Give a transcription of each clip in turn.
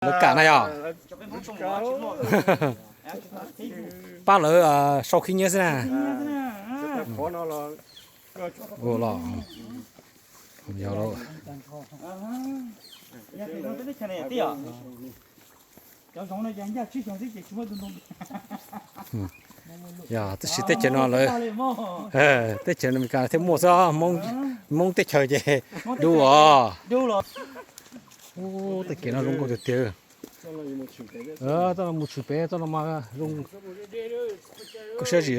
Lawv kam na yog? Pab lawv sau khib nyiab xwb na. Los, yog lawm. Yog tab sis teb chaws no lawv, teb chaws Amelikas thiaj muaj xwb, Hmoob teb chaws ces dub os. Ub, tej kev no zoo nkauj tiag tiag. Txoj no mus tshwm pem, txoj no mas zoo kawg siab zim.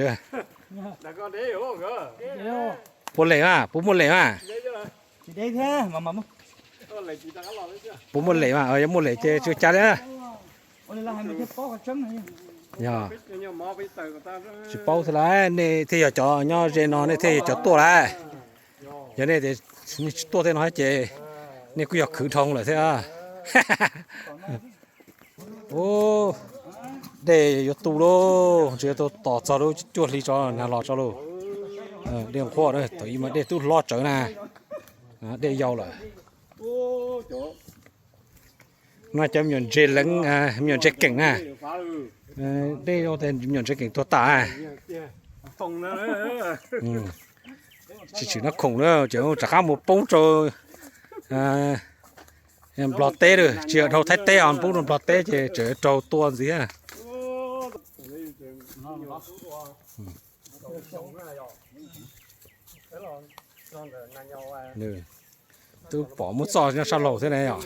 Puas lem mas, puas muaj lem mas? Puas muaj lem mas, yog muaj lem ces tsis ua cas li. Yog, tsis paub thiab lauj, nej thiaj yog cov nyob ze no, nej thiaj yog cov tuaj lauj. Yog nej tias nej tsis tuaj tej no ces nej kuj yog khwv dhau lawm thiab. Ub, dej yuav tu lauj, ntshe yuav tau tos txog lub cuaj hli tso nag los tso lauj. Dej nqhuab na, thaum ub mas dej twb hlob tsawv na, dej yau lawm. No cov me nyuam ntses leev, me nyuam ntses keem na. Dej yau tas me nyuam ntses keem tuag tas. Tsis tsim noj khoom na, ces rov qab mus poob rau Nplog teb lawm, tsis yog dhau Thaib teb os, poob rau Nplog teb ces tseem raug tua ntxiv. Twb pom muab txoj nyob sab laug thiab ne yom.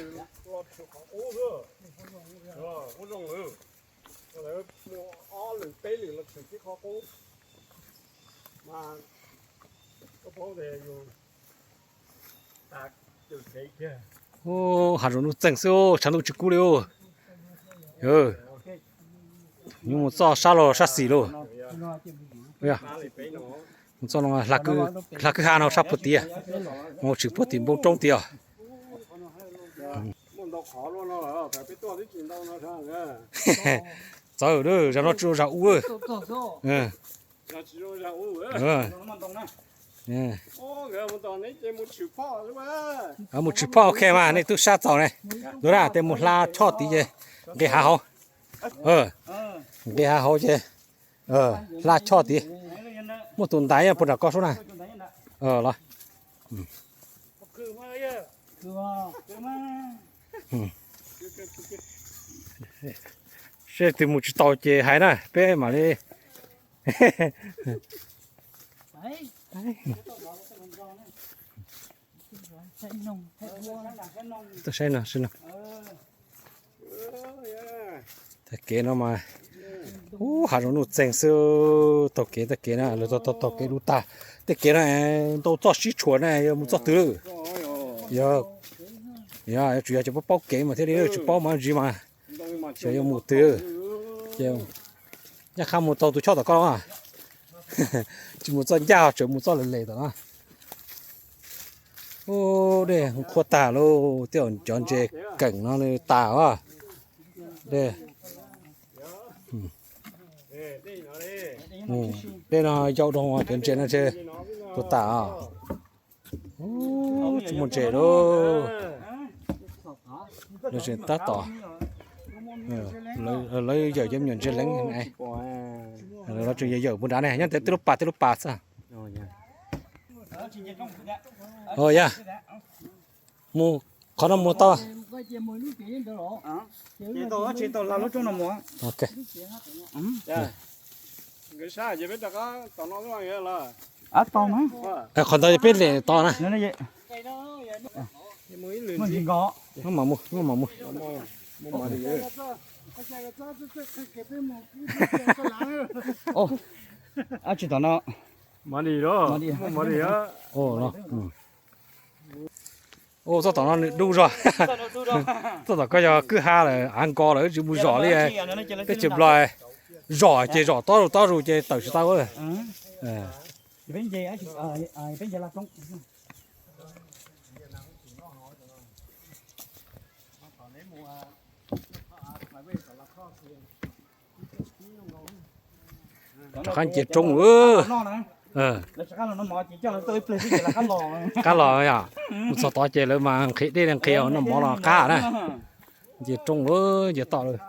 Ub, hav zoov nuj txeeg xwb, tshav ntuj tsis kub li. Yuav mus txoj sab laug sab xis lauj. Mus txoj hla kwj ha no sab puag tid, mus tshwm puag tim npoo roob tid os. Txawv, zaum no tsis ua zam u. Mus tshwm phoj ok mas, nej twb sab txaus ne. Ntawd na, tes mus hla choj tid ces nqis hav hauv. Nqis hav hauv ces hla choj tid. Muaj tus ntaiv puag nram ko sub na. Los. Seb twg mus tsis tau ces hais na, peb mam li. Tuaj saib no, saib no. Tag kev no mas, ub, hav zoov nuj txeeg xwb. Taug kev, tag kev na, lawv taug taug kev dub tag. Tej kev no ntau txoj sib tshuam na, yuav mus txoj twg? Yog, yog tsuas yog cov paub paub kev mas thiaj li, tsis paub mas ntsis mas xyov yuav mus twg. Ces ncaj qha mus taug tus choj tom ko, tsis mus txoj ncaj, tseem mus txoj lem lem tom no. Ub, dej qhuav tag lauj, tej cov ntses keem no nws tas os. Dej, dej no yau dhau, cov ntses no ntshe tuag tas os. Tsis muaj ntses lauj. Lawv tseem tab tom, lawv yawm cov me nyuam ntses leev, lawv tseem yawm yawm puag nrad ne, nyob ntawd tej lub pas tej lub pas xwb. Yog, mus qhov no mus tau. Qhov ntawd peb lem tod na. Muab mam mus, muab mam mus. Tsis tom no. Ub, txoj tom no nws dub zog. Txoj tom ko yog kwj ha lawm, av nkos lawm, tsis mus zom li. Teb chaws Nplog zom ces zom tob zus tob zus ces tawm tsis tau. Rov qab nce roob. Qab los yom, mus txog tod ces lawv mas nqhis dej nqhis noj mov los qab na. Nce roob lawm, nce toj lawm.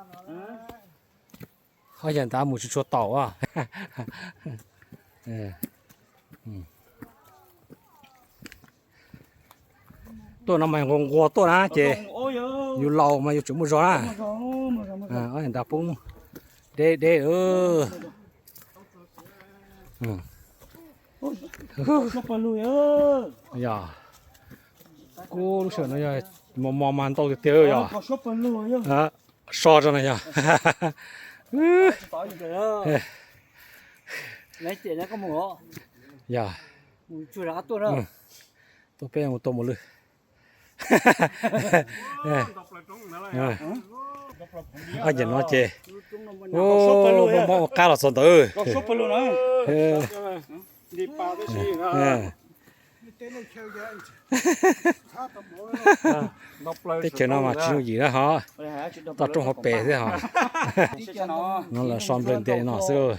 Ob yam ntav mus tsis tshua taus a. Tuaj no mas nquag nquag tuaj na ces yus laus mas yus tseem muaj zog na. Ob yam ntav poob deb deb. Yog, kuv lub sij hawm no yog mos mos mas ntau tiag tiag yog. So rau no yog. Yog, tuaj peb mus tua mus lwj. Ob yam no ces mob mob ua qab los txog ntawd. Teb chaws no mas tsis yooj yim na ho, toj roob hauv pes xwb ho. No lawv so nplawg ntias li no xwb.